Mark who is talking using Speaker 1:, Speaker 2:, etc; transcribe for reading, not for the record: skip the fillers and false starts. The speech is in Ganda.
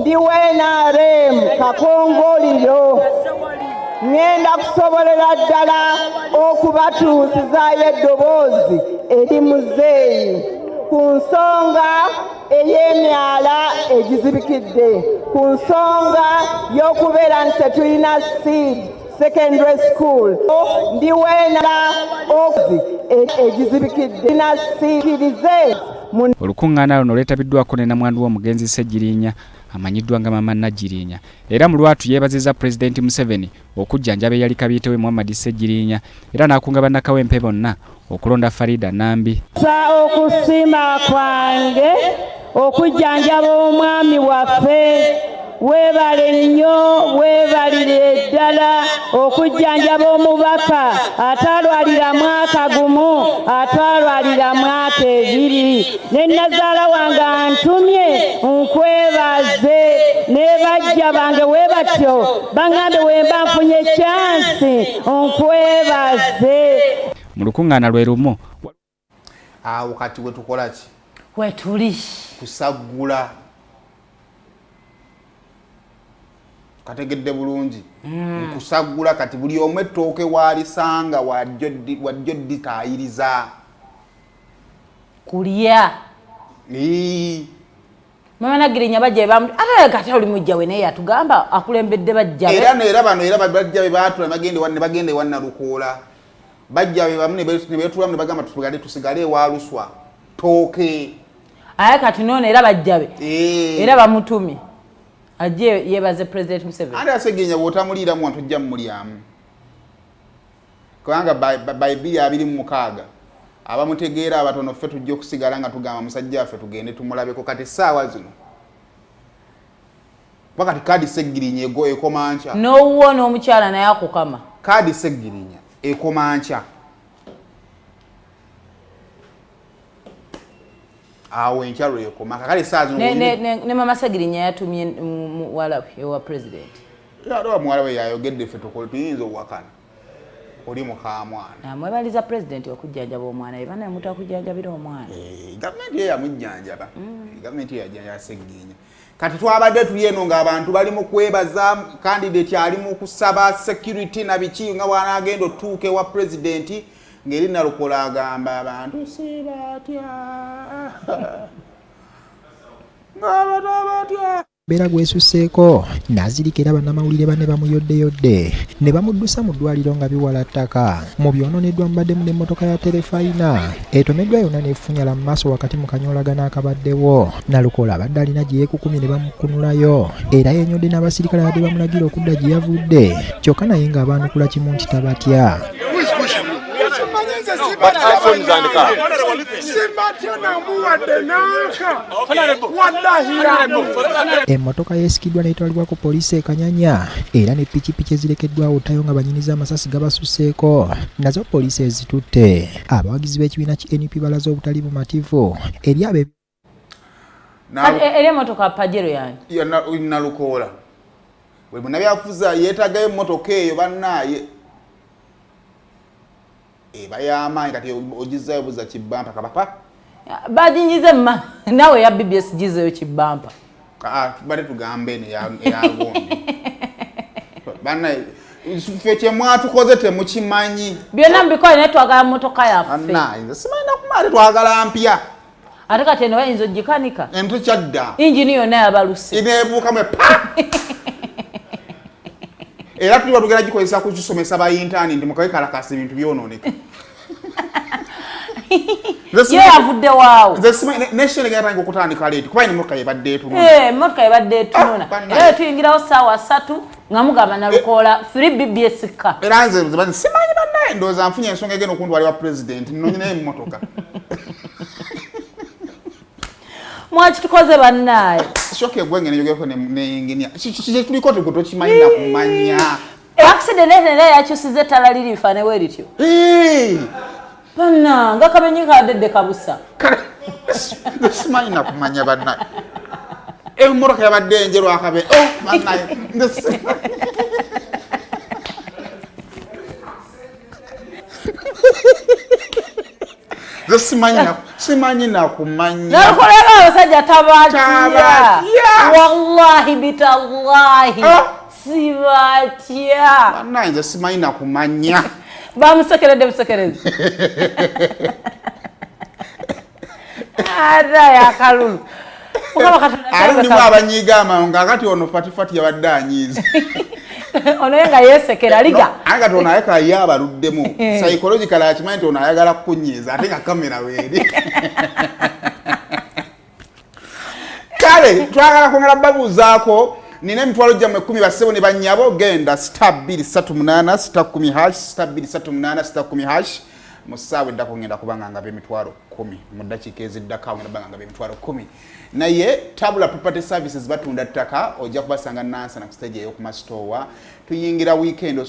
Speaker 1: Ndi wa NRM Kakongoliro. Ŋŋenda kusobolera ddala okubatuusizaayo eddoboozi eri muzeeyi ku nsonga ey'emyala egizibikidde, ku nsonga y'okubeera nti tetulina seed secondary school. Ndi wa NRM egizibikidde nasiikirize.
Speaker 2: Olukuŋŋaana luno lwetabiddwako ne namwandu w'omugenzi Ssegirinya amanyiddwa nga Maama Nagirinya era mu lwatu yeebazizza Pulezidenti Museveni okujjanjaba eyali kabiite we Muhammad Ssegirinya era n'akunga bannakawempe bonna okulonda Faridah Nambi.
Speaker 1: Sa okusiima kwange okujjanjaba omwami waffe, weebale nnyo, weebalire ddala okujjanjaba omubaka ataalwalira mwaka gumu, ataalwalira mwaka ebiri. Ne nnazaala wange antumye nkwebaze, ne bajja bange we batyo baŋŋambe we mba nfunye kyansi nkwebaze.
Speaker 2: Mu lukuŋŋaana lwe lumu
Speaker 3: awo kati we tukola ki?
Speaker 4: Wetuli
Speaker 3: kusaggula. Kategedde bulungi. Nkusaggula kati buli omu ettooke waalisanga wajjo dditaayiriza.
Speaker 4: Kulya. Mama Nagirinya bajja bamu ate kati oli mujja we naye yatugamba akulembedde bajja.
Speaker 3: Era era bano era bajja be baatula ne bagenda ewa Nalukoola. Bajja be bamu ne beetulamu ne bagamba tusigale ewa Luswa. Tooke.
Speaker 4: Aye kati nono era bajja be. Era bamutumye. Ajje yebaze President Museveni.
Speaker 3: Ate Ssegirinya bw'otamuliiramu wantu ojja mmulyamu. Kubanga by 2026 abamutegeera abatono ffe tujja okusigala nga tugamba musajja waffe tugende tumulabeko kati essaawa zino. Kuba kati kaadi Ssegirinya ekoma nkya.
Speaker 4: N'owuwo n'omukyala naye akukama.
Speaker 3: Kaadi Ssegirinya ekoma nkya. Awo enkya lwekoma. Kakale essaawa zino
Speaker 4: Ne Mama Ssegirinya yatumye muwala we ewa President.
Speaker 3: Era muwala we yayogedde ffe tukole tuyinza owakana. Oli mukaamwana.
Speaker 4: Amwebaliza President okujjanjaba omwana, ye bana mutakujjanjabira omwana.
Speaker 3: Gavumenti ye yamujjanjaba. Gavumenti ye yajjanjaba Ssegirinya. Kati twabadde tuli eno ng'abantu bali mu kwebaza candidate ali mu kusaba security na biki nga bw'anaagenda otuuka ewa President ng'eri Nalukoola agamba abantu si batya. Ng'abantu abatya.
Speaker 5: Mbeera gwesuseeko n'azirika era bannamawulire banne bamuyoddeyodde ne bamuddusa mu ddwaliro nga biwala ttaka. Mu byonooneddwa mubaddemu n'emmotoka ya terefayina etomeddwa yonna n'efunyala mu maaso wakati mu kanyoolagano akabaddewo. Nalukoola abadde alina gye yeekukumye ne bamukunulayo era yenyodde n'abasirikale abadde bamulagira okudda gye yavudde kyokka naye ng'abaanukula kimu nti tabatya. Emmotoka yeesikiddwa n'etwalibwa ku poliisi e Kanyanya era ne pikipiki ezirekeddwawo ttayo nga bannyinizo amasasi gabasuseeko nazo poliisi ezitutte. Abawagizi b'ekibiina ki NUP balaze obutali bumativu eri abe
Speaker 4: Era emmotoka Pajero yange.
Speaker 3: Ya Nalukoola. Bwe munnabyabufuzi yeetagayo emmotoka eyo bannaaye. Eba y'amaanyi kati ogizaayo buza kibampa kabapa.
Speaker 4: Baginyize mma naawe ya BBS gizeeyo kibampa.
Speaker 3: Tubadde tugambe eno eya gundi. Bannaye ffe kye mwatukoze temukimanyi.
Speaker 4: Byonna mubikole naye twagala mmotoka yaffe.
Speaker 3: Bannaye nze simanyi nakumala twagala mpya.
Speaker 4: Ate kati eno bayinza ogikanika.
Speaker 3: Eno tekyadda.
Speaker 4: Engine yonna yabaluse.
Speaker 3: Ineebuukamu pa. Era tuliba tugenda gikozesa kukisomesa ba intern nti mukawekalakasa ebintu byonooneka.
Speaker 4: Ye yavudde waawo.
Speaker 3: Nze simanyi nation egenda tandika okutandika leeti kuba eno emmotoka ebadde etunula.
Speaker 4: Emmotoka ebadde etunula. Era tuyingirawo ssaawa 3 nga mugamba Nalukoola 3 BBS ka.
Speaker 3: Era nze simanyi bannaye ndowooza nfunye ensonga egenda okuntwala ewa President nnonye naye emmotoka.
Speaker 4: Mwakitukoze bannaye.
Speaker 3: Shoka egwenge neyogerako ne engineer. Kiki tuliko tokimanyi na kumanya.
Speaker 4: Accident era yakyusiza ettala liri bifaane lityo. Banna nga kabenyi kadedde kabusa.
Speaker 3: Simanyi na kumanya bannaye. Emmotoka yabadde enjeru akabe. Oh bannaye. Nze simanyi na Simanyi nakumanya.
Speaker 4: Nalukolera abasajja tabatya.
Speaker 3: Tabatya.
Speaker 4: Wallahi bitallahi.
Speaker 3: Ah.
Speaker 4: Sibatya.
Speaker 3: Bannange nze simanyi nakumanya.
Speaker 4: Bamusekeredde busekerezi. Ata yakalulu. Mukama Katonda
Speaker 3: Ate mulimu
Speaker 4: kyabeka.
Speaker 3: abanyiiga amangu nga kati ono fatifati yabadde anyiize.
Speaker 4: Ono ye nga yeesekera liga.
Speaker 3: Ate kati ono ayeka ye abaluddemu. Psychological akimanyi nti ono ayagala kukunyiiza ate nga kamera weeri. Kale twagala kwongera babuuzaako nina emitwalo gyammwe 10 bassebo ne bannyabo genda *238 *10 hash *238 *10 hash mu ssaawa eddako ngenda kubanga ngaba emitwalo 10 mu ddakiika eziddako awo ngenda kubanga ngaba emitwalo 10 naye Tabula Property Services batunda ttaka ojja kubasanga Nansana ku stage ey'okumasitoowa tuyingira weekend.